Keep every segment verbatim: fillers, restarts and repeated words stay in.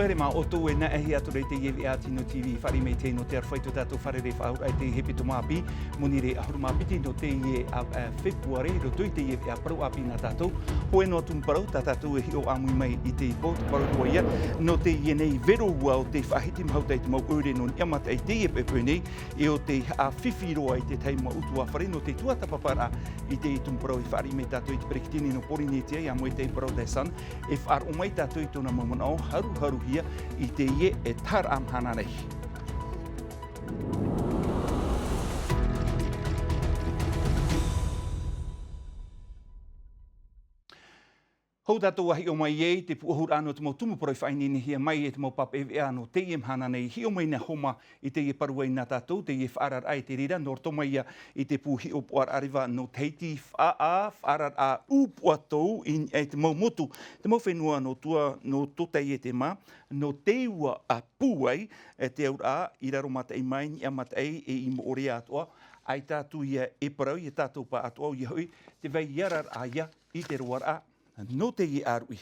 Haere mā ʻoutou e nā ʻahi atu ra i teie veʻa Tino T V, fāriʻi mai teie nō te aroha i tō tātou fārerei faʻaauraʻa i te hepetoma ʻāpī, monirē ʻahuru mā piti nō teie ʻāvaʻe, Fepuare, i roto i teie veʻa parau ʻāpī nā tātou. Hōʻē noa tumu parau tā tātou e hiʻo ʻāmui mai i te pō, te parau roa ia nō teie nei vero ua o te faʻahiti mahuta i te mau ʻoire nō niʻa mataʻi i teie poʻipoʻi nei, e o te haʻafifi roa i te tahi mau ʻutuāfare nō te tuatāpaparaʻa i teie tumu parau. I fāriʻi mai tātou i te peretiteni nō Pōrīnetia, ʻia moe i te parau The Sun, e faʻaroʻo mai tātou i tōna mau manaʻo haruharuhia i teie e taharaʻa mahana nei. Hou tātou ʻa hiʻo mai ai te pūʻohuraʻa nō te mau tumu parau i faʻaineinehia mai e te mau pāpaʻi veʻa nō teie mahana nei. Hiʻo mai na Homa i teie parau ʻē nā tātou, teie faʻaararaʻa i te reira, nō roto mai ia i te pū hiʻopoʻaraʻa reva nō Tahiti, faʻa-, faʻaararaʻa ʻūpuatou i niʻa i te mau motu, te mau fenua nō tua, nō tō teie tēmā, nō Teiua a Pūai, e te auraʻa, i raro mataʻi mai, niʻa mataʻi, e i Moʻorea atoʻa, ʻaita atu ia e parau, ia tātou pāʻatoʻa, ʻoia hoʻi, te vai araraʻa ia i te roaraʻa nō teie ʻāruʻi.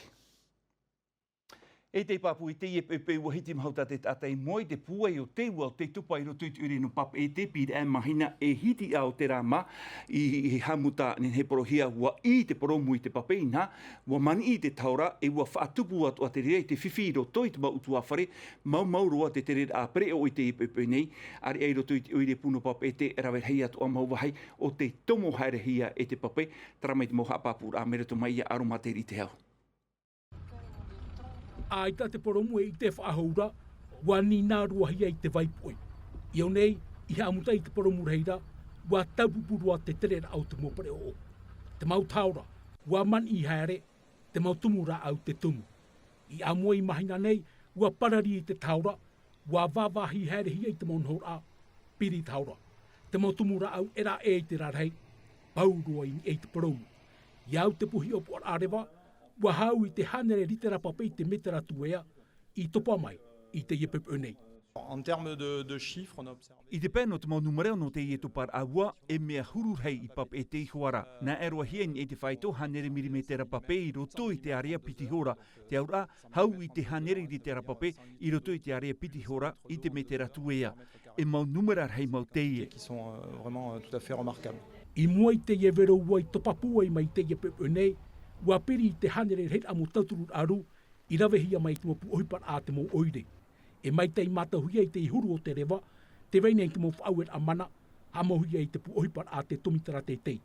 E tei pāpū i teie poʻipoʻi ua hiti mahuta te taʻata i mua i te pūai o Teiua o Teitupa i roto i te ʻoire nō Papeʻete, pīraʻe mahina e hiti ā o te rā mā, i, i haʻamuta nehenehe parauhia ua ʻī te poromu i te pape, inaha, ua maniʻi te tahora, e ua faʻatupu atoʻa te reira i te fifi i roto i te mau ʻutuāfare, maumau roa te tereraʻa pereʻoʻo i teie poʻipoʻi nei, ʻāreʻa i roto i te ʻoire pū nō Papeʻete, rave rahi atoʻa mau vāhi ʻo tei tomo haerehia e te pape, terā mai te mau haʻapāpūraʻa mai roto mai ia Aromatera Teau. ʻAita te poromu e ʻite faʻahou ra, ua nīnā ruahia i te vai poʻi. I ʻō nei, i haʻamuta i te poromu rahi ra, ua taupupu roa te tereraʻa o te mau pereʻoʻo. Te mau tahora, ua maniʻi haere, te mau tumu rāʻau te tumu. I ʻāmui i mahina nei, ua parari i te tahora, ua vāvāhi haerehia i te mau nohoraʻa, piri tahora. Te mau tumu rāʻau e rāʻau i te rarahi, pau roa i niʻa i te poromu. I au te pū hiʻopoʻaraʻa reva, ua hau i te hānere ritera pape i te metera tuea, i topa mai, i teie poʻipoʻi nei. En termes de, de chiffres, on a observé. I te pae nō te mau nūmera nō teie toparaʻa ua, e mea huru rahi i Papeʻete iho ā ra. Nā ʻō roa hia i niʻa i te faito hānere mirimetera pape i roto i te ārea piti hora. Te auraʻa, hau i te hānere ritera pape i roto i te ārea piti hora i te metera tuea. E mau nūmera rahi mau teie. Qui sont, euh, vraiment, euh, tout à fait remarquables. I mua i teie vero ua i topa pūai mai teie poʻipoʻi nei, ua piri i te hānere rahiraʻa mau tautururaʻa rū, i ravehia mai te mau pū ʻohiparaʻa a te mau ʻoire. E maitaʻi mātauhia i te huru o te reva, tē vai nei te mau faʻaueraʻa mana, haʻamauhia i te pū ʻohiparaʻa a te tomitara teitei.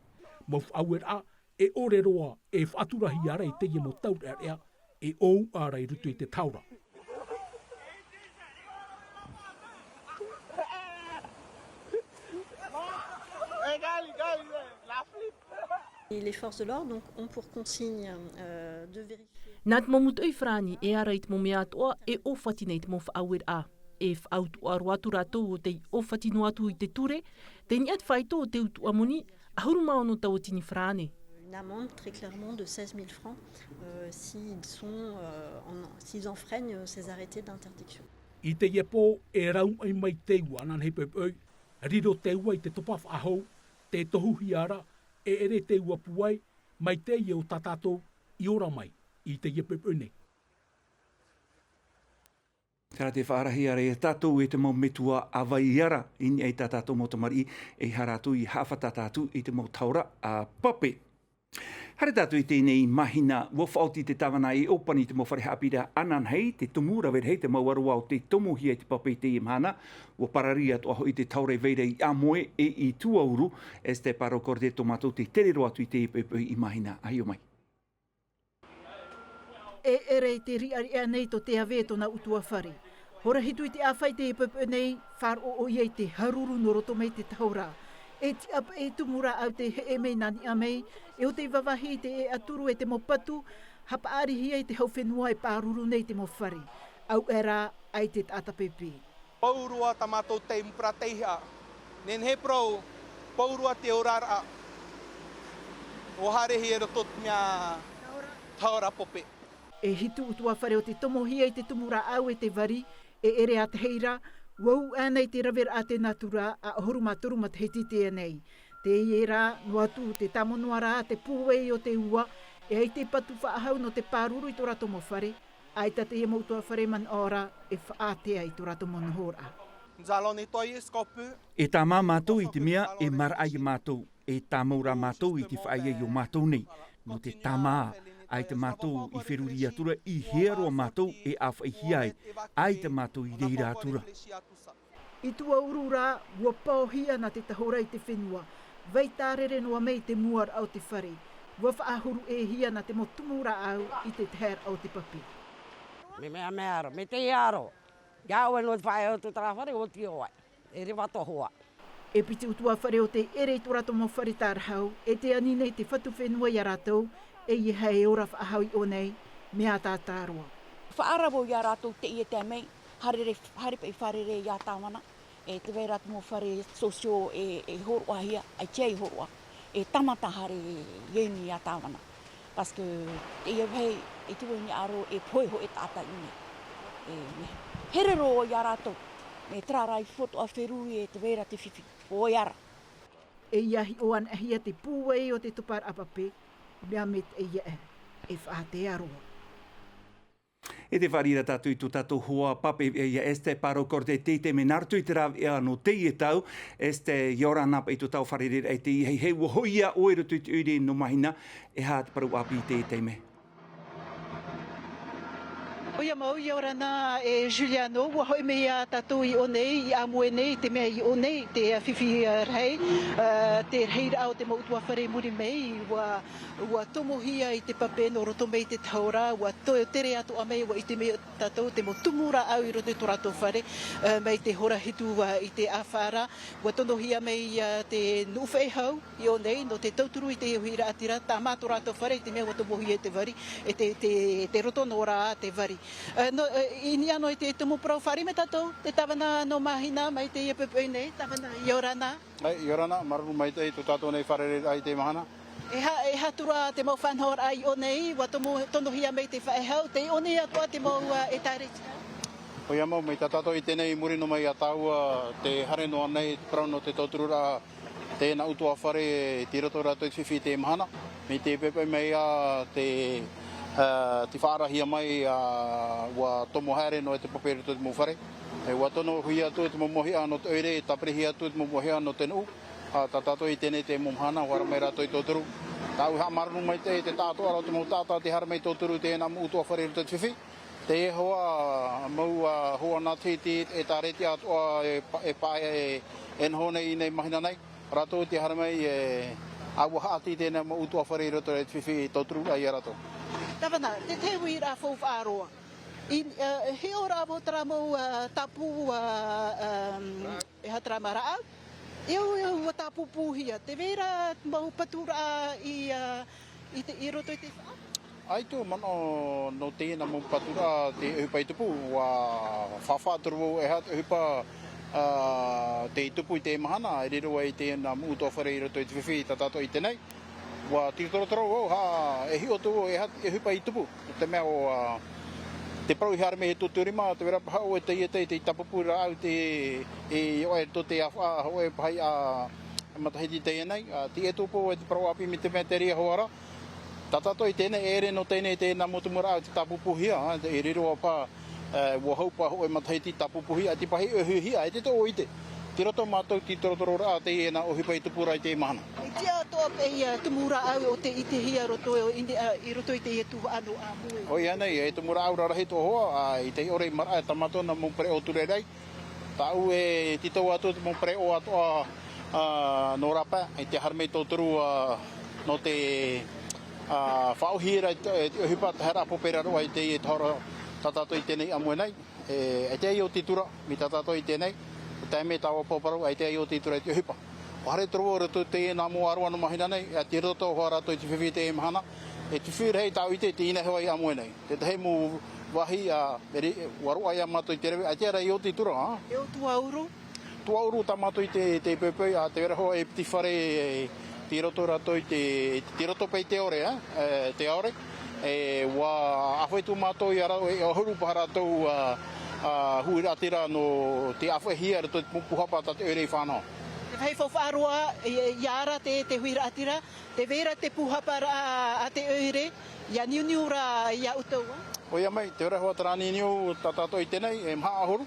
Mau faʻaueraʻa, e ʻore roa, e faʻaturahia ra i teie mau taureʻareʻa, e ʻōuʻa ra i roto i te tahora. Les forces de l'ordre, donc, ont pour consigne, euh, de vérifier. Nā te mau mūtoʻi farāni e ara i te mau mea atoʻa e ʻōfati nei te mau faʻaueraʻa. E faʻautuʻa roa atu rātou ʻo tei ʻōfati noa atu i te ture, tei niʻa te faito o te utuʻa moni, ʻahuru mā ono tauatini farāne. Une amende très clairement de seize mille francs, euh, s'ils sont, euh, en, s'ils enfreignent, euh, ces arrêtés d'interdiction. I teie pō, e rau mai mai Teiua ananahi poʻipoʻi, riro Teiua i te topa faʻahou, tē tohuhia ra, e ʻere Teiua pūai, mai teie o tā tātou i ora mai i teie poʻipoʻi nei. Terā tē faʻaarahia ra ia tātou e te mau metua ʻāvaʻe i ara i niʻa i tā tātou mau tamariʻi, e ʻeiaha rātou i haʻafātata atu i te mau tahora a pape. Haere tātou i teie nei mahina, ua faʻaoti te tāvana e ʻōpani te mau fare haʻapiʻiraʻa ananahi, te tumu, rave rahi te mau aroā o tei tomohia i te pape i teie mahana, ua parari atoʻa hoʻi te tahora i vai ra i Amoe e i Tuauru. Esther Parocorde, tō mātou tei tere roa atu i teie poʻipoʻi i mahina, ʻa hiʻo mai. E ʻere i te riʻariʻa nei tō Teave e tōna ʻutuāfare. Hora hitu i te ʻāfa i teie poʻipoʻi nei, faʻaroʻo ʻoia i te haruru nō roto mai te tahora. E tiʻa paʻi tumu rāʻau tei heʻe mai nā niʻa mai, e ʻo tei vāvāhi i te ʻēʻa turu e te mau patu, haʻapaʻarihia i te hau fenua e pāruru nei te mau fare. Auaʻe rā, ʻaita e taʻata pēpē. Pau roa tā mātou tei mupara tei haʻa. Nehenehe parau, pau roa te oraraʻa. ʻUa haerehia i roto i te mea tahora pape. E hitu ʻutuāfare o tei tomohia i te tumu rāʻau e te vari, e ʻere ā tahi ra, ua ū ʻana i te raveraʻa a te nātura, ʻa ʻahuru mā toru matahiti teie nei. Teie rā, noa atu te tāmono ra te pūai o Teiua, e ʻaita e patu faʻahou nō te pāruru i tō rātou mau fare, ʻAita teie mau ʻutuāfare manaʻo ra e faʻaātea i tō rātou mau nohoraʻa. Nous allons nettoyer ce qu'on peut. E tāmā mātou i te mea e maraʻa ia mātou, e tāmau rā mātou i te faʻaea i ō mātou nei. Nō te tāmā, ʻaita mātou i feruri atu ra i hea roa mātou e āfaʻihia ai, ʻaita mātou i reira atu ra. I Tuauru rā, ʻua paohia nā te tahora i te fenua, vai tārere noa mai i te mua raʻa o te fare, ʻua faʻahuru ʻēhia nā te mau tumu rāʻau i te taheraʻa o te pape. Me mea mea aro, me te aro. Ia ʻoe nō te faʻaea o te tarafare, ʻo te ʻoe. E reva tō hoa. E piti ʻutuāfare o tē ʻere i tō rātou mau fare tārahu, e tē ani nei te fatu fenua ia rātou, e ia hae ora faʻahou i ʻō nei, mea tātā roa. Faʻaravo ia rātou teie taime, haere, haere paʻi fārerei ia tāvana, e tē vai ra te mau fare sosio e, e hōroʻahia, ʻaita e hōroʻa, e tāmata haere i ʻō nei ia tāvana. Parce que teie vāhi, e te vai ni aro e pohe hoʻi e taʻata i ʻō nei. E, me, here roa ia rātou, me terā rā i fotoʻa feruri e tē vai ra te fifi, ʻoia rā. E ia hiʻo anaʻe hia te pūai o te tuparaʻa pape, mea maitaʻi ia e, e faʻaātea roa. E tē fāriʻi ra tātou i tō tātou hoa pape ia Esther Paro Cortete, te mea nā roto i te rāveʻa nō teie tau. Esther, ʻia ora na paʻi tō tātou fārereiraʻa i teie hei, hei, ʻua hoʻi ā ʻoe i roto i te ʻoire nō Mahina, e aha te parau ʻāpī i teie taime? ʻOia mau, ʻia ora na e Juliano, ʻua hoʻi mai ā tātou i ʻō nei, i ʻāmui nei, i te mea i ʻō nei, te fifi, ā, rahi, ā, te rahiraʻa o te mau ʻutuāfare i muri mai, ʻua, ʻua tomohia i te pape nō roto mai i te tahora, ʻua to-, tere atoʻa mai, ʻua ʻite mai tātou te mau tumu rāʻau i roto i tō rātou fare, ā, mai te hora hitu, ā, i te ʻāfa ra, ʻua tonohia mai, ā, te nuʻu faʻehau i ʻō nei, nō te tauturu i te huiraʻatira, tāmā tō rātou fare, i te mea ʻua tomohia te vari, e te, te, te roto noa rā te vari. Ā, nō, ā, i niʻa noa i te tumu parau, fāriʻi mai tātou, te tāvana nō Mahina, mai teie poʻipoʻi nei, tāvana, ʻia ora na. ʻAe, ʻia ora na, māuruuru maitaʻi tō tātou nei fārereiraʻa i teie mahana. E aha, e aha atu ra te mau faʻanahoraʻa i ʻō nei, ʻua tomo-, tonohia mai te faʻehau, tei ʻō nei atoʻa te mau, ā, ʻētāretia. ʻOia mau, mai tā tātou i ʻite nei i muri noa mai ia tāua, tē haere noa nei te parau nō te tautururaʻa, teie nā ʻutuāfare tei roto rātou i te fifi i teie mahana. Mai te poʻipoʻi mai ā te, ā, tei faʻaarahia mai, ā, ʻua tomo haere noa te pape i roto i te mau fare. E ʻua tonohia atu te mau mōhiʻa nō te ʻoire, tāpirihia atu te mau mōhiʻa nō te nuʻu. Ā, tā tātou i ʻite nei i teie mau mahana, ʻua haere mai rātou i tauturu. Tāʻu e haʻamāuruuru maitaʻi i te taʻatoʻaraʻa o te mau taʻata tei haere mai i tauturu i teie nā mau ʻutuāfare i roto i te fifi. Teie hoʻi, mau, ā, hoa matahiti, ʻētāretia atoʻa e pa-, e pa-, e, e noho nei i teie mahana nei. Rātou tei haere mai, e, ʻua haʻati teie nā mau ʻutuāfare i roto i te fifi i tauturu ai ia rātou. Tāvana, te tahi huiraʻa faufaʻa roa. I, ā, hiʻo ra vau terā mau, ā, tāpū, ā, ā, e aha terā mau rāʻau. E au, e au, ʻua tāpūpūhia. Tē vai ra mau paturaʻa i, ā, i te, i roto i te faʻa? ʻAita manaʻo nō teie nā mau paturaʻa te ʻohipa i tupu, ʻua fāfā atu ra vau e aha te ʻohipa, ā, tei tupu i teie mahana, e riro ai teie nā mau ʻutuāfare i roto i te fifi tā tātou i ʻite nei. ʻUa tītorotoro vau, ā, e hiʻo atu vau e aha te ʻohipa i tupu. Te mea ʻo, ā, te parau i haere mai i tō tātou rima, tē vai ra paha ʻoe tei, tei, tei tāpūpū rāʻau te, e, ʻoe tō te ʻāfaʻa, ʻoe paha i, ā, matahiti teie nei, ā, tei ʻē atu vau e te parau ʻāpī mai te mea terā hoʻi ra. Tā tātou i ʻite nei, e ʻere nō teie nei teie nā mau tumu rāʻau tei tāpūpūhia, ā, te, e riro paha, ā, ʻua hau paha hōʻē matahiti tāpūpūhia, ʻaita paha i ʻohihia, ʻaita tō ʻite. Tei roto mātou i te tītorotororaʻa teie nā ʻohipa i tupu ra i teie mahana. E tiʻa atoʻa paʻi, ā, tumu rāʻau o tē ʻitehia roto i, ā, i roto i teie tuhaʻa nō ʻāmui. ʻOia nei, e tumu rāʻau rarahi tō hoa, ā, i te ʻore i maraʻa tā mātou nā mau pereʻoʻo Turerai. Tāʻu e tītau atu te mau pereʻoʻo atoʻa, ā, nō rāpae, i te haere mai i tauturu, ā, nō te, ā, faʻaʻohiparaʻa i te, i te ʻohipa, taheraʻa pōpē ra roa i teie tahora tā tātou i ʻite nei ʻāmui nei. E, e te ai o te tura, mai tā tātou i ʻite nei, e tae mai tāua pāparauraʻa, e te ai o te tura i te ʻohipa. ʻUa haere atu ra vau i roto i teie nā mau ʻāroa nō Mahina nei, e tei roto hoʻi rātou i te fifi i teie mahana, e te fifi rahi tāʻu i ʻite, teie nei hoʻi ʻāmui nei. Te tahi mau vāhi, ā, e ri-, ʻua roaʻa ia mātou i te rave, ʻaita rā i ʻō te tura, ā? E ʻo Tuauru? Tuauru tā mātou i te, te poʻipoʻi, ā, tē vai ra hoʻi e piti fare, e, tei roto rātou i te, tei roto paʻi i te ʻore, ā, e, te ʻore. E, ʻua ʻāfaʻi atu mātou ia rātou, e ʻahuru paha rātou, ā, ā, huiraʻatira nō te ʻāfaʻihia i roto i te pū-, pūhapa tā te ʻoire i fānaʻo. Te vāhi faufaʻa roa, i, ʻia ara te, te huiraʻatira, tē vai ra te pūhaparaʻa a te ʻoire, ʻia niuniu ra ia ʻoutou, ā? ʻOia mai, te ora hua terā niuniu tā tātou i teie nei, e maha ʻahuru,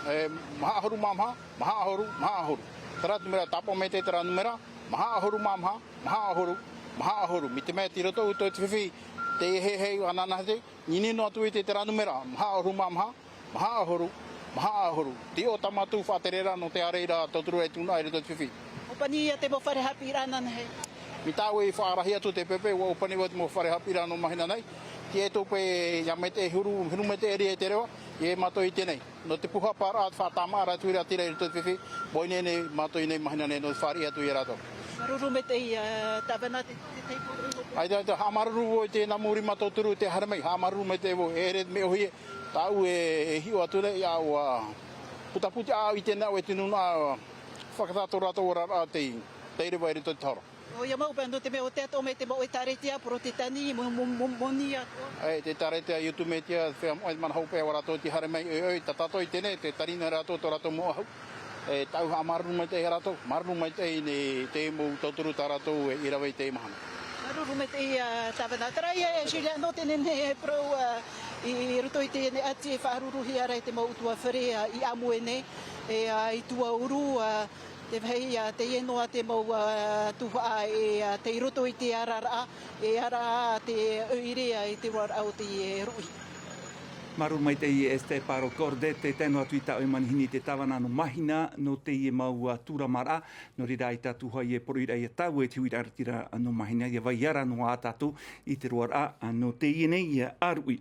e maha ʻahuru mā maha, maha ʻahuru, maha ʻahuru. Terā te numera, tāpaʻo mai te terā numera, maha ʻahuru mā maha, maha ʻahuru, maha ʻahuru. Mai te mea tei roto ʻoutou te fifi, tei heheu ananahi te, niuniu noa atu i te terā numera, maha ʻahuru mā maha, maha ʻahuru, maha ʻahuru. Tei ʻō tā mātou faʻatereraʻa nō te ārairaʻa tauturu e tū noa i roto i te fifi. ʻŌpani ia te mau fare haʻapiʻiraʻa ananahi. Mai tāʻu i faʻarahi atu te pepe, ʻua ʻōpani vau te mau fare haʻapiʻiraʻa nō mahina nei. Tei ʻō atu paʻi, ia maitaʻi huru, huru maitaʻi e te reva, ia mātou i teie nei. Nō te pūhaʻapaʻaraʻa, te faʻatāmāʻaraʻa, te huiraʻatira i roto i te fifi, ʻua ineine mātou i teie nei mahina nei, nō te fāriʻi atu ia rātou. Māuruuru maitaʻi, ā, tāvana te, te, te, te, ʻAita, ʻaita, haʻamāuruuru vau i teie nā muri mātou tauturu tē haere mai, haʻamāuruuru maitaʻi vau, e ʻere mea ʻōhie, tāʻu e, e hiʻo atu nei, ʻia ʻua putaputi ʻāʻau i teie nei, ʻo te nūnaʻa, ā, fakatātā tō rātou oraraʻa tei, tei reva i roto i te tahora. ʻOia mau paʻi, nō te mea ʻo te atoʻa mai te mau ʻēkālesia Porotetani, mo-, mo-, mo-, moni atoʻa. E, te ʻēkālesia Iutu Metia, te feiā moʻa i te mana hopeʻa, ʻo rātou tei haere mai, ʻoiʻoi, tā tātou i teie nei, tē tari nei rātou tō rātou mau ʻahu. E, tāʻu haʻamāuruuru maitaʻi ia rātou, māuruuru maitaʻi i te mau tauturu tā rātou e, i rave i teie mahana. Māuruuru maitaʻi, ā, tāvana. Terā ia, e, Juliano, teie nei, e, parau, ā, i, i roto i teie nei ʻati e faʻaruruhia ra e te mau ʻutuāfare, ā, i ʻāmui nei, e, ā, i Tuauru, ā, te vāhi, ā, teie noa te mau, ā, tuhaʻa e, ā, tei roto i te araraʻa, e ara te ʻoire, ā, i te roaraʻa o te, e, ruʻi. Māuruuru maitaʻi e Esther Paro Cordet, e tae noa atu i tā ʻoe manihini te tāvana nō Mahina, nō teie mau, ā, tūramaraʻa, nō reira ʻaita atu hoʻi e poroʻi ra ia tāua e te huiraʻatira nō Mahina, ʻia vai ra noa ā tātou i te roaraʻa, ā, nō teie nei, ā, ruʻi.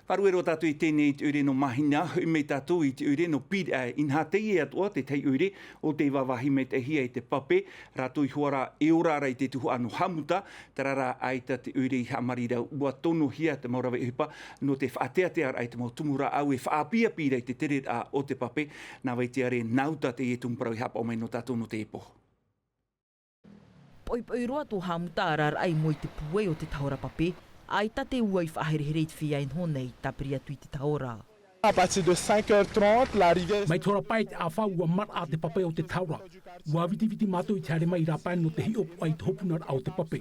Faʻaruʻe roa tātou i teie nei i te ʻoire nō Mahina, hoʻi mai tātou i te ʻoire nō Pīraʻe, inaha teie atoʻa te tahi ʻoire ʻo tei vāvāhi maitaʻihia i te pape, rātou iho ā ra e ora ra i te tuhaʻa nō Haʻamuta, terā rā ʻaita te ʻoire i haʻamāri ra ʻua tonohia te mau rave ʻohipa nō te faʻateatearaʻa i te mau tumu rāʻau e faʻaapiapi ra i te tereraʻa o te pape, nā vai te ʻāreʻa Nauta teie tumu parau i haʻapaʻo mai nō tātou nō teie pō. Poʻipoʻi roa tō Haʻamuta araraʻa i mua i te pūai o te tahora pape, ʻaita te ua i faʻaherehere i te feiā e noho nei, tāpiri atu i te tahora. À partir de cinq heures trente, l'arrivée. Mai te hora pae i te ʻāfa ʻua maraʻa te pape o te tahora. ʻUa vitiviti mātou i te haere mai i rāpae nō te hiʻopoʻa i te hopunaraʻa o te pape.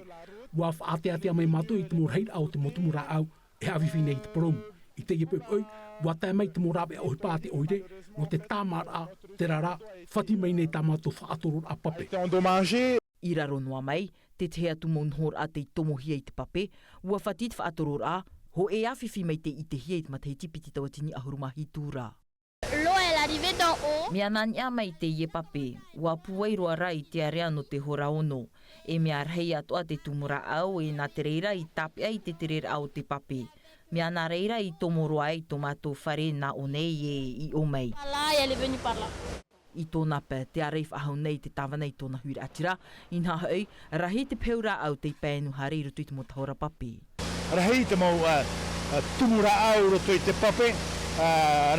ʻUa faʻateatea mai mātou i te mau rahiraʻa o te mau tumu rāʻau e haʻafifi nei i te purōmu. I teie poʻipoʻi, ʻua tae mai te mau rāveʻa ʻohipa a te ʻoire, nō te tāmāraʻa, terā rā, fati mai nei tā mātou faʻatororaʻa pape. Été endommagé. I raro noa mai, te tahi atu mau nohoraʻa tei tomohia i te pape, ʻua fati te faʻatororaʻa, hōʻē ā fifi mai tei ʻitehia i te matahiti piti tauatini ʻahuru mā hitu ra. L'eau, elle arrivait d'en haut. Mea nā niʻa mai teie pape, ʻua pūai roa ra i te ʻāreʻa nō te hora ono. E mea rahi atoʻa te tumu rāʻau, e nā te reira i tāpeʻa i te tereraʻa o te pape. Mea nā reira i tomo roa ai tō mātou fare nā ʻō nei e i ʻō mai. Par là, et elle est venue par là. I tōna pae, tē ārai faʻahou nei te tāvana i tōna huiraʻatira, inaha hoʻi, rahi te peu rāʻau tei pae inu haere i roto i te mau tahora pape. Rahi te mau, ā, ā, tumu rāʻau i roto i te pape, ā,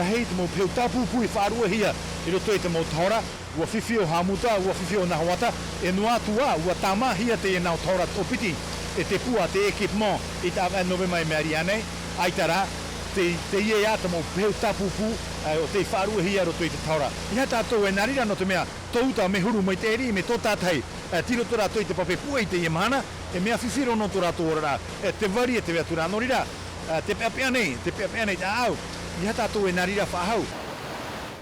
rahi te mau peu tāpūpū i faʻaruʻehia i roto i te mau tahora, ʻua fifi ʻo Haʻamuta, ʻua fifi ʻo Nahoata, e noa atu ā, ʻua tāmāhia teie nau tahora tōpiti, e te pū a te équipement i te ʻāvaʻe Novema i mea riʻi aʻe nei, ʻaita rā, te, teie ā te mau peu tāpūpū, ā, ʻo tei faʻaruʻehia i roto i te tahora. ʻEiaha tātou e nā reira nō te mea, tō uta mea huru mai te ʻēriʻi, mea tō tātahi, ā, tei roto rātou i te pape pūai i teie mahana, e mea fifi roa nō tō rātou oraraʻa, e te vari, e te veatura, nō reira, ā, te peʻapeʻa nei, te peʻapeʻa nei te ʻāʻau, ʻeiaha tātou e nā reira faʻahou.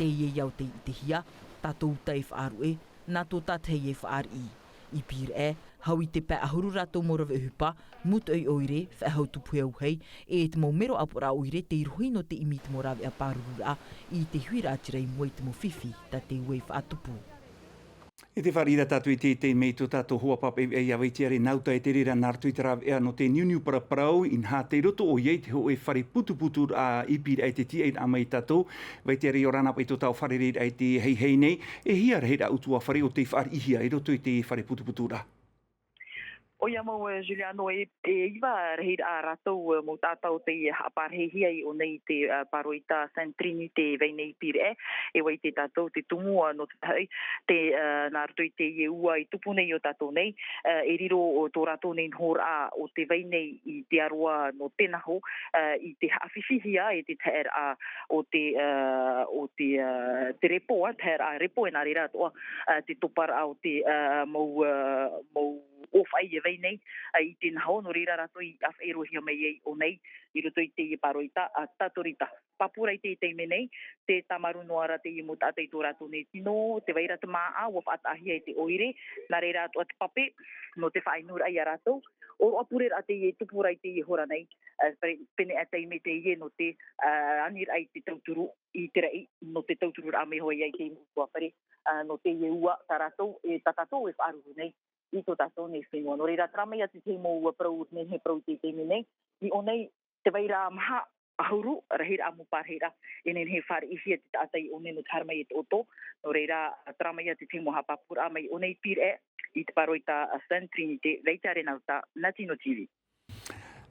Teie au tei ʻitehia, tā tō uta e faʻaruʻe, nā tō tātahi e fāriʻi. I Pīraʻe, hau i te pae ʻahuru rātou mau rave ʻohipa, mūtoʻi ʻoire, faʻehau tupu auahi, e te mau mero ʻāpoʻoraʻa ʻoire tei rohi nō te ʻimi i te mau rāveʻa pārururaʻa i te huiraʻatira i mua i te mau fifi, tā te ua i faʻatupu. E tē fāriʻi ra tātou i teie, teie mai tō tātou hoa pape ʻāvaʻe, ʻia Vaitiare Nauta e te reira nā roto i te rāveʻa nō te niuniu paraparau, inaha tei roto ʻoia i te hōʻē fare putuputuraʻa i Pīraʻe, te tīaʻiraʻa mai tātou, Vaitiare, ʻia ora na paʻi tō tāʻu fārereiraʻa i te ahiahi nei, e hia rahiraʻa ʻutuāfare ʻo tei fāriʻihia i roto i te fare putuputuraʻa? ʻOia mau, e, Juliano, e, e iva rahiraʻa rātou, e, mau taʻata ʻo tei haʻapārahihia i ʻō nei i te, e, pāroita Sainte Trinité vai nei i Pīraʻe, e ʻua ʻite tātou te tumu, e, nō te tahi, te, e, nā roto i teie ua i tupu nei ʻo tātou nei, e, e riro ʻo tō rātou nei nohoraʻa ʻo tē vai nei i te aroā nō Tenaho, e, i te haʻafifihia e te taeraʻa ʻo te, e, ʻo te, e, te repo, e, taeraʻa repo e nā reira atoʻa, e, te toparaʻa o te, e, mau, e, mau ʻōfaʻi e vai nei i te naho, nō reira rātou i ʻāfaʻi roa hia mai ai ʻō nei i roto i teie pāroita a Tatorita. Pāpū ra i teie taime nei, te tāmarū noa ra teie mau taʻata i tō rātou nei tino, tē vai ra te māʻa, ʻua faʻataʻahia e te ʻoire, nā reira atoʻa te pape, nō te faʻainuraʻa ia rātou. ʻOroʻa pure ra teie e tupu ra i teie hora nei, pēneiaʻe taime teie nō te aniraʻa i te tauturu, i te raʻi, nō te tautururaʻa mai hoʻi ia i teie mau ʻutuāfare, nō teie ua tā rātou, e tā tātou e faʻaruru nei i tō tātou nei fenua. Nō reira, terā mai atu te mau parau nei, he parau i teie taime nei, i ʻō nei, tē vai ra maha ʻahuru, rahiraʻa mau parahiraʻa, e nehenehe e fāriʻihia te taʻata i ʻō nei nō te haere mai e te ʻoto. Nō reira, terā mai atu te mau haʻapāpūraʻa mai ʻō nei i Pīraʻe, i te pāroita a Sainte Trinité, Vaitea Renauta, nā Tino TV.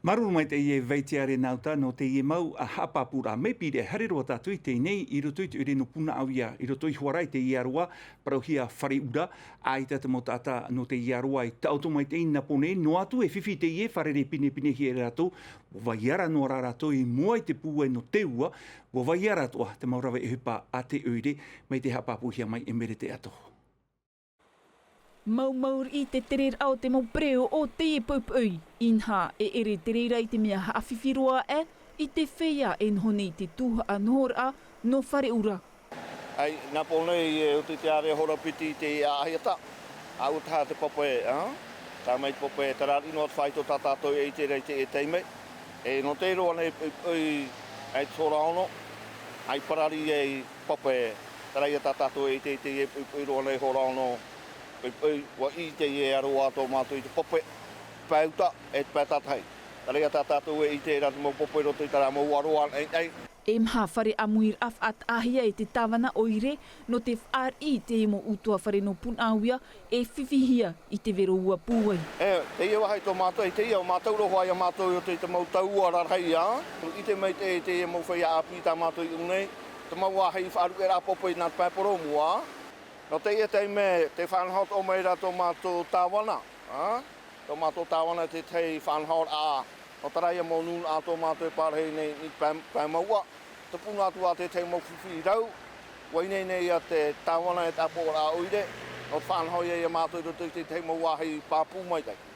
Māuruuru maitaʻi e Vaitea Renauta nō teie mau haʻapāpūraʻa mai Pīraʻe. Haere roa tātou i teie nei, i roto i te ʻoire nō Punaʻauia, i roto iho ā ra i teie aroā, parauhia Fare Ura, ʻaita te mau taʻata nō teie aroā i taʻoto maitaʻi nā Pōnei, noa atu e fifi teie, fārerei pinepinehia e rātou, ʻua vai ara noa rā rātou i mua i te pūai nō te ua, ʻua vai ara atoʻa te mau rave ʻohipa a te ʻoire, mai te haʻapāpūhia mai e Merete Atoho. Maumau riʻi te tereraʻa o te mau pereoʻo o teie poʻipoʻi, inaha e ʻere te reira i te mea haʻafifi roa aʻe i te feiā e noho nei i te tuhaʻa nohoraʻa nō Fare Ura. ʻAi, nā Pōnei e oti te ārea hora piti i te ʻāʻahiata, ʻaita te pape, ā? Tae mai te pape, terā riʻi noa te faito tā tātou e ʻite ra i teie taime. E nō te roa nei poʻipoʻi, ʻai te hora ono, ʻai parari ai pape, terā ia tā tātou e ʻite i teie poʻipoʻi roa nei hora ono, poʻipoʻi, ʻua ʻite e aroā tō mātou i te pape, pae uta, e te pae tātahi. Terā ia tā tātou e ʻite ra te mau pape i roto i terā mau aroā ʻaʻai. E maha fare ʻāmuiraʻa faʻataʻahia e te tāvana ʻoire, nō te fāriʻi i te mau ʻutuāfare nō Punaʻauia, e fifihia i te vero ua pūai. E, teie vāhi tō mātou, i teie, ʻo mātou roa ia mātou i roto i te mau tau ua rarahi, ā, ʻite mai te, teie mau feiā ʻāpī tā mātou i ʻō nei, te mau vāhi faʻaruʻeraʻa pape nā te pae porōmu, ā. Nō teie taime, tē faʻanaho atoʻa mai ra tō mātou tāvana, ā, tō mātou tāvana i te tahi faʻanahoraʻa, nō terā ia mau nūnaʻa tō mātou e pārahi nei i te pae, pae mouʻa. Tupuna atu ā te tahi mau fifi rau, ʻua ineine ia te tāvana e te ʻāpoʻoraʻa ʻoire, nō te faʻanaho ia ia mātou i roto i te tahi mau vāhi pāpū maitaʻi.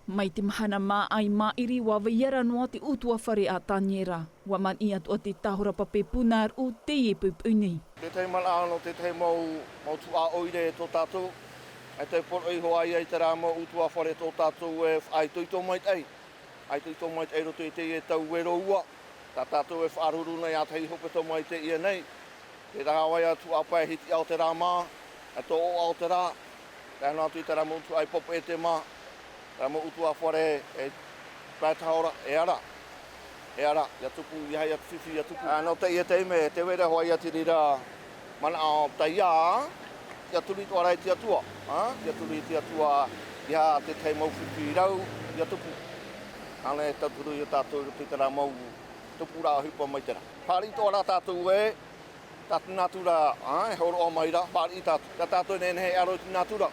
Mai te mahana māʻa i maʻiri, ʻua vai ara noa te ʻutuāfare a Taniera. ʻUa maniʻi atoʻa te tāhora pape punaruʻu teie poʻipoʻi nei. Te tahi manaʻo nō te tahi mau, mau tuhaʻa ʻoire tō tātou, e te poroʻi hoʻi ia i terā mau ʻutuāfare tō tātou e faʻaitoito maitaʻi. Faʻaitoito maitaʻi i roto i teie tau vero ua. Tā tātou e faʻaruru nei ā tahi hepetoma i teie nei. Te rāveʻa atu ā pae hitiʻa o te rā mā, e tō ʻoaʻoa o te rā. Tae noa atu i terā mau tuhaʻa i pape e te mā, terā mau ʻutuāfare e pae tahora, e ara. E ara, ʻia tupu, ʻia haere atu fifi, ʻia tupu. Ā, nō teie taime, tē vai ra hoʻi ia te reira manaʻo taiā, ʻia turi atoʻa ra i te Atua, ā, ʻia turi i te Atua, ʻia te tahi mau fifi rau, ʻia tupu. Ānei e tauturu ia tātou i roto i terā mau tupuraʻa ʻohipa mai terā. Fāriʻi atoʻa ra tātou ē, tā te nātura, ā, e hōroʻa mai ra, fāriʻi tātou, tā tātou e nehenehe e aro i te nātura.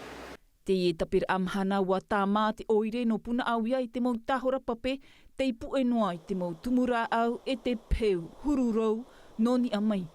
Teie taperaʻa mahana ʻua tāmā te ʻoire nō Punaʻauia i te mau tāhora pape, tei puʻe noa i te mau tumu rāʻau e te peu huru rau nō niʻa mai.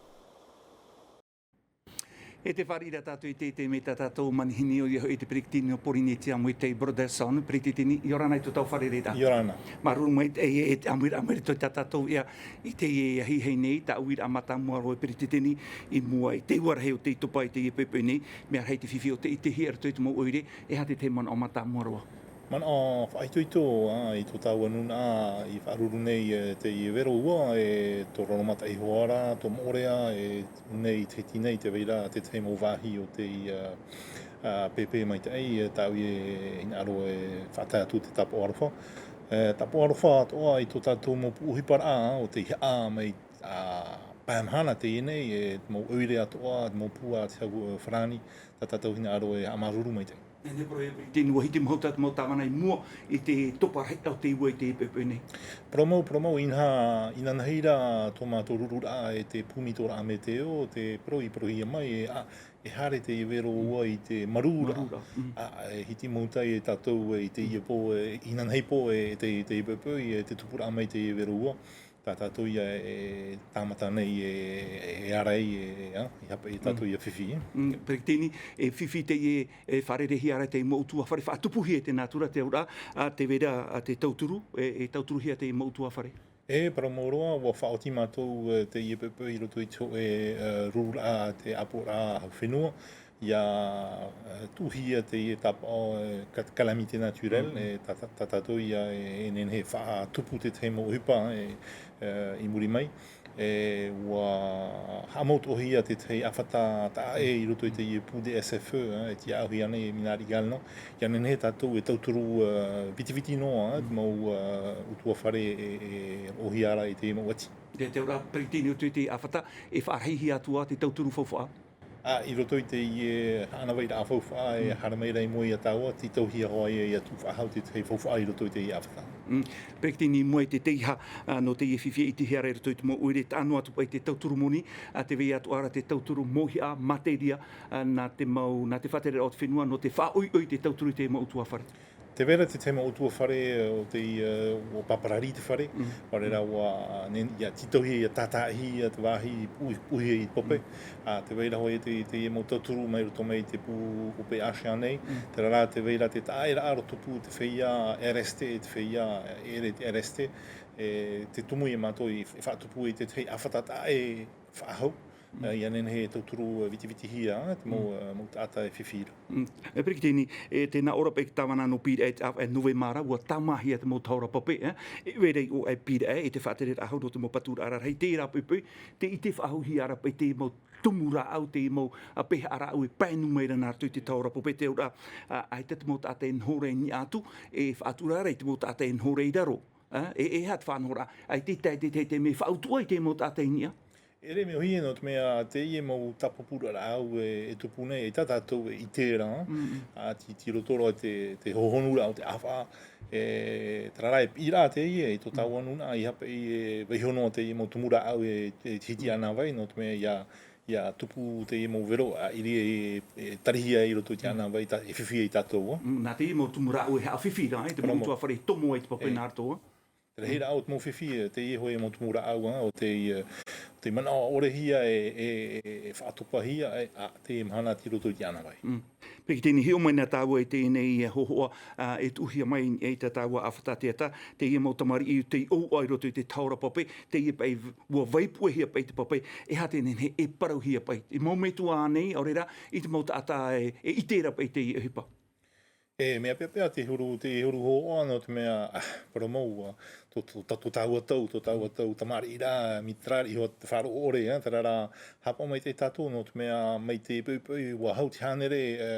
E tē fāriʻi ra tātou i teie taime i tā tātou manihini, ʻoia hoʻi te peretiteni nō Porinetia Moetai Brotherson. Peretiteni, ʻia ora na i tō tātou fārereiraʻa. ʻIa ora na. Māuruuru maitaʻi e, e te ʻāmuiraʻa mai i roto i tā tātou ea i teie ahiahi nei, tā ʻoe uiraʻa mātāmua roa e peretiteni i mua i te ua rahi o tei topa i teie poʻipoʻi nei, mea rahi te fifi o tei ʻitehia i roto i te mau ʻoire, e aha te tahi manaʻo mātāmua roa? Manaʻo faʻaitoito, ā, i tō tāua nūnaʻa i faʻaruru nei, e, teie vero ua, e tō Ronomataʻi iho ā ra, tō Moʻorea, e, nei i te hiti nei, tē vai ra te tahi mau vāhi o te, ā, ā, pēpē maitaʻi, e, tāʻu e hinaʻaro e faʻatae atu te tāpaʻo aroha. E, tāpaʻo aroha atoʻa i tō tātou mau puʻu ʻohiparaʻa, ā, o tei haʻa mai, ā, pae mahana teie nei, e, mau ʻoire atoʻa, mau pū a te hau, e, farāni, tā tātou hinaʻaro e haʻamāuruuru maitaʻi. E nehenehe e parau e peretiteni, ʻua hiti mahuta te mau tāvana i mua i te topa rahi o te ua i teie poʻipoʻi nei. Parau mau, parau mau, inaha, inanahi ra tō mātou rururaʻa e te pūmitoraʻa meteo, te parau i parauhia mai, e, ā, e haere teie vero ua i te marū ra. Marū ra, mm. Ā, e hiti mahuta e tātou, e, i teie pō, e, inanahi pō, e, te, teie poʻipoʻi, e, te tupuraʻa mai teie vero ua. tā tātou ia e tāmata nei e, e ara ai, e, a, i hape i tātou ia fifi. Mm, Peretiteni, e fifi teie e fārereihia ra te mau ʻutuāfare, faʻatupuhia te nātura te auraʻa, a, tē vai ra, a, te tauturu, e, e tauturuhia te mau ʻutuāfare. E parau mau roa, ʻua faʻaoti mātou, e, teie poʻipoʻi i roto i te hōʻē, e, rūraʻa, te ʻāpoʻoraʻa hau fenua, ia, e, tuʻuhia teie tāpaʻo, e, ca-, calamité naturelle, e, tā, tā, tā tātou ia, e, e nehenehe e faʻatupu te tahi mau ʻohipa, e, e, i muri mai. E, ʻua haʻamautohia te tahi ʻāfata taʻa ʻē i roto i teie pū de S F E, e, e tiʻaʻauhia nei e Minari Galno. Ia nehenehe tātou e tauturu, e, vitiviti noa, e, te mau, e, ʻutuāfare e, e, e roʻohia ra i te mau ʻati. Te, te auraʻa, Peretiteni, ʻo te, te ʻāfata, e faʻarahihia atu ā te tauturu faufaʻa? A, i roto i teie haʻanavai ra faufaʻa, e, haere mai ra i mua ia tāua, tītauhia hoʻi ia, ia tuʻu faʻahou te tahi faufaʻa i roto i teie ʻāfata. Mm. Peretiteni, i mua i te teiaha, a, nō teie fifi e ʻitehia ra i roto i te mau ʻoire, tae noa atu paʻi te tauturu moni, a, tē vai atu ā ra te tauturu mauhaʻa, materia, a, nā te mau, nā te faʻatereraʻa o te fenua, nō te faʻaʻoiʻoi te tauturu i te mau ʻutuāfare. Tē vai ra te tahi mau ʻutuāfare, e, ʻo te, e, ʻua pāparahi te fare, ʻaore rā ʻua, ne, ia tītauhia, ia tātāʻihia te vāhi puʻu-, puʻuhia i te pape. A, tē vai ra hoʻi te, te mau tauturu mai roto mai i te pū ʻope Asia nei, terā rā tē vai ra te taʻaʻēraʻa rotopū te feiā R S T, te feiā ʻere te R S T, e, te tumu ia mātou i, i faʻatupu i te tahi ʻāfata taʻa ʻē faʻahou, e, ia nehenehe e tauturu, e, vitivitihia, e, te mau, e, mau taʻata e fifi ra. Mm. E, Peretiteni, e, tē nā ʻō ra paʻi te tāvana nō Pīraʻe, e, te ʻāvaʻe Novema ra, ʻua tāmāhia te mau tahora pape, e, e vai ra i ʻō aʻe Pīraʻe, e te faʻatereraʻa hau nō te mau patu rārahi, teie rā poʻipoʻi, tē ʻite faʻahouhia ra paʻi te mau tumu rāʻau, te mau, a, pēhaʻa rāʻau e paenu mai ra nā roto i te tahora pape, te auraʻa, a, ʻaita te mau taʻata e noho ra i niʻa atu, e faʻatura ra i te mau taʻata e noho ra i raro. A, e, e aha te faʻanahoraʻa, ʻaita e tae te, te, te mea faʻautuʻa i te mau taʻata i niʻa? ʻEʻere e mea ʻōhie, nō te mea teie mau tāpapūraʻa rāʻau e, e tupu nei, ʻaita tātou e ʻite ra, a, tei, tei roto roa te, te hohonuraʻa o te ʻāvaʻe, e, terā rā e piʻiraʻa teie, i tō tāua nūnaʻa, i hape i, e, vaiiho noa teie mau tumu rāʻau e, e Tahiti Ānāvai, nō te mea ia, ia tupu teie mau vero, a, ʻaita e, e tarihia i roto i te Ānāvai, tā, e fifi ai tātou, a. Mm, nā teie mau tumu rāʻau e haʻafifi ra, e, te mau ʻutuāfare e tomo ai te pape nā roto, a. Te rahiraʻa o te mau fifi, e, teie hoʻi mau tumu rāʻau, a, ʻo tei, e, tei manaʻo ʻaʻorehia e, e, e, e faʻatopahia, e, a, teie mahana tei roto i te Ānāvai. Mm. Peretiteni, hiʻo mai na tāua i teie nei, e, hōhoʻa, a, e tuʻuhia mai, e, i tā tāua ʻāfata teata, teie mau tamariʻi tei ʻouʻa i roto i te tahora pape, teie paʻi v-, ʻua vaipuʻehia paʻi te pape, e aha tē nehenehe e parauhia paʻi. E mau metua ānei, ʻaore rā, i te mau taʻata e, e ʻite ra paʻi teie ʻohipa. E mea peʻapeʻa te huru, te huru hōhoʻa, nō te mea, a, parau mau, a, tō, tō, tō, tō tāua tau, tō tāua tau tamariʻiraʻa, mai te reira iho atu te faʻaroʻo ʻore, a, terā rā, haʻapaʻo maitaʻi tātou, nō te mea mai te poʻipoʻi, ʻua hau te hānere, e,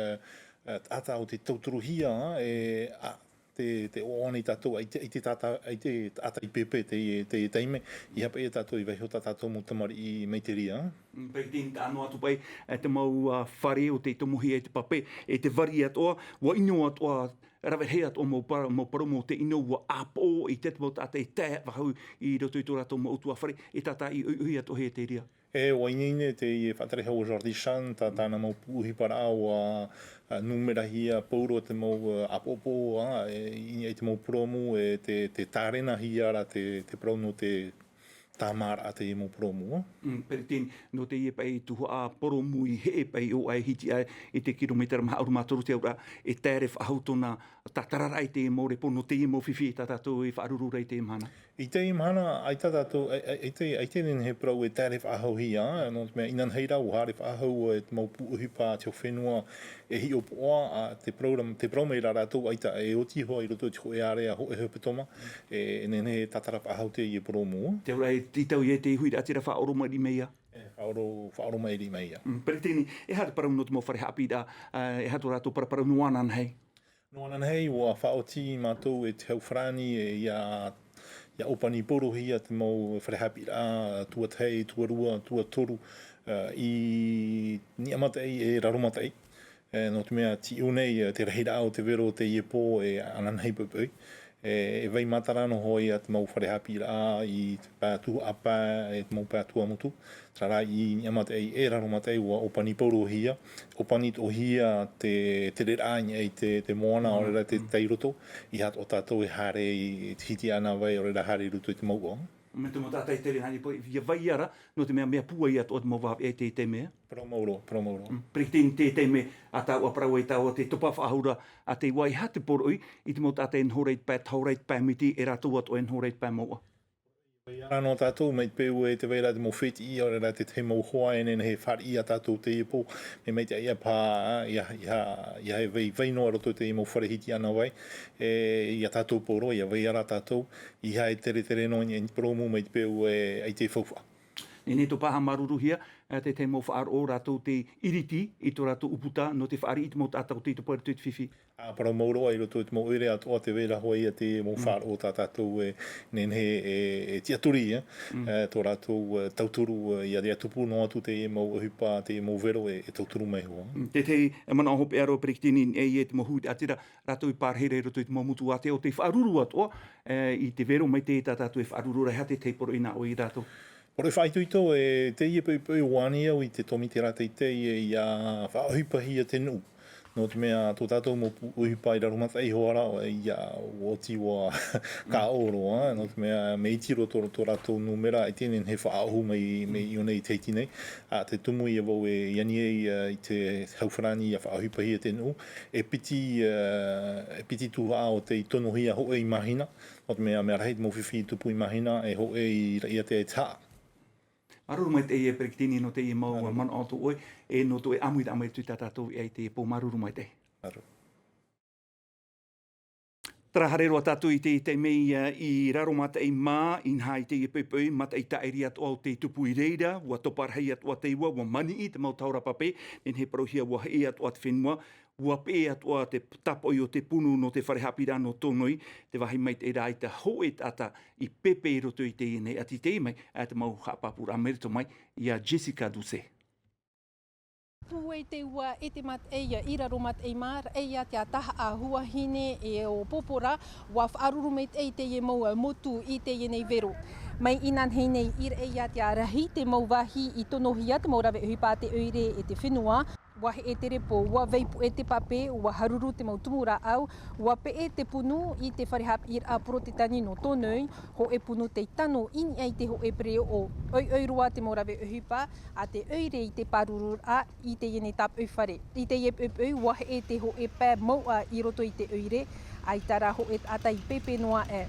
e, taʻata o tei tauturuhia, e, a, te, tē ʻoaʻoa nei tātou, ʻaita, ʻaita taʻata, ʻaita taʻata i pēpē te, te, te taime, i hape ia tātou i vaiiho tā tātou mau tamariʻi mai te reira. Mm, Peretiteni, tae noa atu paʻi, e, te mau, a, fare o tei tomohia e te pape, e te vari atoʻa, ʻua ʻino atoʻa, rave rahi atoʻa mau pa-, mau parau, mau tē ʻino, ʻua ʻāpoʻo i te mau taʻata e tae faʻahou i roto i tō rātou mau ʻutuāfare, e tātaʻi ʻoiʻoi atoʻa hia te reira. E, ʻua ineine teie faʻaterehau Jordi Chan, tā tāna mau pū ʻohiparaʻa ʻua, a, nūmerahia pauroa te mau, a, ʻāpoʻopoʻo, a, e, i niʻa i te mau purōmu, e te, tē tārenahia ra te, te parau nō te tāmāraʻa teie mau purōmu, a. Mm, Peretiteni, nō teie paʻi tuhaʻa purōmu i heʻe paʻi ʻo ʻae hiti aʻe i te kirometera maha ʻahuru mā toru te auraʻa, e taere faʻahou tōna tātararaʻa i teie mau repo, nō teie mau fifi tā tātou e faʻaruru ra i teie mahana. I teie mahana, ʻaita tātou, ʻai, ʻai, ʻaita, ʻaita e nehenehe e parau e taere faʻahouhia, nō te mea inanahi rā ʻua haere faʻahou, e, te mau pū ʻohipa a te hau fenua e hiʻopoʻa, a, te parau ra, te parau mai ra rātou ʻaita e oti hoʻi i roto i te hōʻē ārea hōʻē hepetoma, e, e nehenehe e tātara faʻahou teie purōmu. Te auraʻa e tītau ia i te huiraʻatira faʻaoromaʻi mai ia. E, faʻaoro-, faʻaoromaʻi mai ia. Mm, Peretiteni, e aha te parau nō te mau fare haʻapiʻiraʻa, a, e aha tō rātou paraparau nō ananahi? Nō ananahi, ʻua faʻaoti mātou e te hau farāni, e, ʻia, ʻia ʻōpani paurohia te mau fare haʻapiʻiraʻa tuatahi, tuarua, tuatoru, a, i niʻa mataʻi, e raro mataʻi. E, nō te mea, tei ʻō nei, e, te rahiraʻa o te vero teie pō, e ananahi poʻipoʻi. E, e vai matara noa hoʻi ia te mau fare haʻapiʻiraʻa i te pae tuhaʻa pae, e te mau pae tuamotu. Terā rā i niʻa mataʻi, e raro mataʻi, ʻua ʻōpani paurohia, ʻōpani atoʻahia te, te tereraʻa i niʻa i te, te moana, ʻaore rā te, tairoto, ʻeiaha atoʻa tātou e haere i, i Tahiti Ānāvai, ʻaore rā haere i roto i te mouʻa. Mea te mau taʻata e tere nā nipo, ia vai ara, nō te mea mea pūai atoʻa te mau vāvea i te, te mea. Parau maoro, parau maoro. Mm, Peretiteni, te, te mea, a tāua parau ai tāua te topa faʻahou ra, a te vaiiho te poroʻi, i te mau taʻata e noho ra i te pae tahora, i te pae miti, e rātou atoʻa e noho ra i te pae mouʻa. Ia rā nō tātou, mai te peu e tē vai ra te mau fētiʻi, ʻaore rā te tahi mau hoa e nehenehe e fāriʻi ia tātou teie pō, mea maitaʻi ia paha, ia, ia, ia e vai, vai noa roto i teie mau fare hitiʻana vai, e, ia tātou pauroa, ia vai ara tātou, ʻeiaha e tere, tere noa i, i te purōmu mai te peu e, ʻaita e faufaʻa. Nehenehe tō paha māuruuruhia, e, te tahi mau faʻaroʻo rātou tei iriti i tō rātou ʻūputa, nō te fāriʻi i te mau taʻata o tei topa i roto i te fifi. A, parau maoro i roto i te mau ʻoire atoʻa tē vai ra hoʻi ia te mau faʻaroʻo tā tātou e nehenehe e, e tiʻaturi, e, e, tō rātou, e, tauturu, e, ia, ia tupu noa atu teie mau ʻohipa, teie mau vero e, e tauturu mai hoʻi. Mm, te, te, e, manaʻo hopeʻa roa Peretiteni, e, i te mau huiraʻatira, rātou i pārahi ra i roto i te mau motu ātea o tei faʻaruru atoʻa, e, i te vero mai te tā tātou e faʻaruru ra, e aha te tahi poroʻi nā ʻoe ia rātou. Poroʻi faʻaitoito, e, teie poʻipoʻi ʻua ani au i te tōmite rā teitei, e, ia faʻaʻohipahia te nuʻu. Nō te mea, tō tātou mau pū-, ʻohipa i raro mataʻi hoʻi ra, ʻo ia, ʻua oti ʻua kaʻo roa, nō te mea, mea iti roa tō, tō rātou nūmera, ʻaita e nehenehe e faʻaʻohu mai, mai iʻō nei i Tahiti nei. A, te tumu ia vau e ani ai, e, i te hau farāni ia faʻaʻohipahia te nuʻu, e piti, e, e piti tuhaʻa o tei tonohia hōʻē i mahina, nō te mea, mea rahi te mau fifi i tupu i mahina, e hōʻē i ra-, i te ʻāiʻa. Māuruuru maitaʻi e Peretiteni nō teie mau manaʻo tō ʻoe, e nō tō ʻoe ʻāmuiraʻa mai atu i tā tātou i teie pō, māuruuru maitaʻi. Māuruuru. Terā haere roa tātou i te, te mea i Raromataʻi mā, inaha i teie poʻipoʻi, mataʻi tāʻiri atoʻa o tei tupu i reira, ʻua topa rahi atoʻa te iʻoa, ʻua maniʻi te mau tahora pape, nehenehe e parauhia ʻua heʻe atoʻa te fenua, ʻua peʻe atoʻa te tāpoʻi o te punu nō te fare haʻapiʻiraʻa nō Tonoi, tē vāhi maitaʻi ra i te hōʻē taʻata i pēpē i roto i teie nei, ʻati teie mai, ā, te mau haʻapāpūraʻa mai roto mai, ia Jessica Doucet. Pūai te iʻoa e te mataʻi i Raromataʻi mā, raʻi ā te tahaʻa huahine e ʻo Popora, ʻua faʻaruru maitaʻi teie mau motu i teie nei vero. Mai inanahi nei i raʻi ā te rahi te mau vāhi i tonohia te mau rave ʻohipa a te ʻoire e te fenua, ʻua heʻe te repo, ʻua vai puʻe te pape, ʻua haruru te mau tumu rāʻau, ʻua peʻe te punu i te fare haʻapiʻiraʻa Porotetani nō Tonoi, hōʻē punu tei tano i niʻa i te hōʻē pereoʻo. ʻOiʻoi roa te mau rave ʻohipa a te ʻoire i te pārururaʻa i teie nei tāpoʻi fare. I teie poʻipoʻi, ʻua heʻe te hōʻē pae mouʻa i roto i te ʻoire, ʻaita rā hōʻē taʻata i pēpē noa aʻe.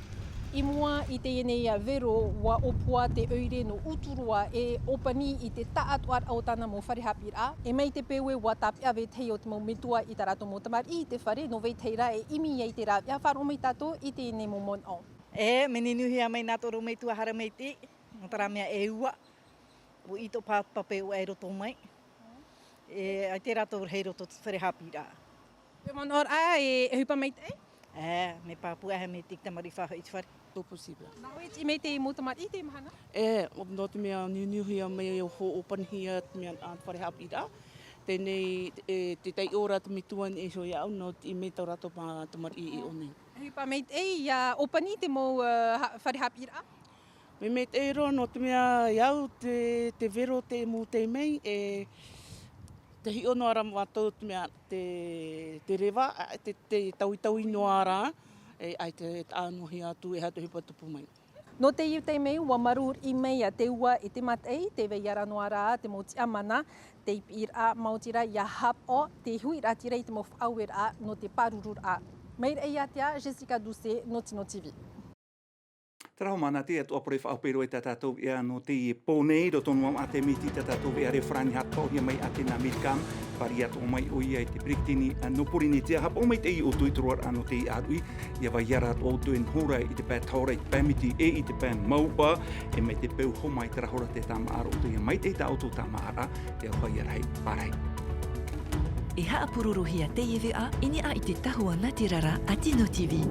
I mua i teie nei vero, ʻua ʻōpua te ʻoire nō Uturoa e ʻōpani i te taʻatoʻaraʻa o tāna mau fare haʻapiʻiraʻa. E mai te peu ē ʻua tāpeʻa vetahi o te mau metua i tā rātou mau tamariʻi i te fare, nō vetahi rā e ʻimi ai te rāveʻa. Faʻaroʻo mai tātou i teie nei mau manaʻo. E, mea nūnūhia mai nā tō rō metua hara maitaʻi, nō terā mea e ua, ʻua ʻite pape ʻoe i roto mai. E, ʻaita rātou rahi i roto te fare haʻapiʻiraʻa. Te manaʻo ra, e, e ʻohipa maitaʻi? E, mea pāpū ʻaita maitaʻi te tamariʻi faʻahoʻi i te fare. Tō possible. Nā ʻoe e tiʻi mai te mau tamariʻi i teie mahana? E, nō te mea nūnūhia mai e hoʻo ʻōpanihia te mea, ā, fare haʻapiʻiraʻa. Teie nei, e, te taiʻo ra te metua nei iho iāʻu, nō te tiʻi mai tō rātou mau tamariʻi i ʻō nei. ʻOhipa maitaʻi, ʻia ʻōpani te mau, ā, ha-, fare haʻapiʻiraʻa? Mea maitaʻi roa, nō te mea iāʻu te, te vero te mau tei mai, e, tē hiʻo noa ra mātou te mea, te, te reva, ā, te, te taui-taui noa ra, e, ʻaita e taʻa noa hia atu, e aha te ʻohipa tupu mai. Nō teie taime, ʻua māuruuru mai te iʻoa e te mataʻi, tē vai ra noa ra te mau tiʻamana, te piʻiraʻa maoti rā ʻia haʻapaʻo, te huiraʻatira i te mau faʻaueraʻa nō te pārururaʻa. Mai raʻi ā te Jessica Doucet, nō Tino TV. Terā hoʻi māna, teie atoʻa parau faʻahope roa i tā tātou veʻa nō teie pō nei, roto noa mā te miti tā tātou veʻa reo farāni haʻapaʻohia mai a Atena Milcam, fāriʻi atoʻa mai ʻoia i te peretiteni nō Porinetia, haʻapaʻo maitaʻi ʻoutou i te roaraʻa nō teie ʻāruʻi, ʻia vai ra atoʻa ʻoutou e noho ra i te pae tahora, i te pae miti, e i te pae mouʻa, e mai te peu hōmai terā hora tē tāmāʻa ra ʻoutou, ʻia maitaʻi tā ʻoutou tāmāʻaraʻa, te aroha ʻia rahi, pārahi. E haʻapūrorohia teie veʻa i niʻa i te tahua nātirara a Tino TV.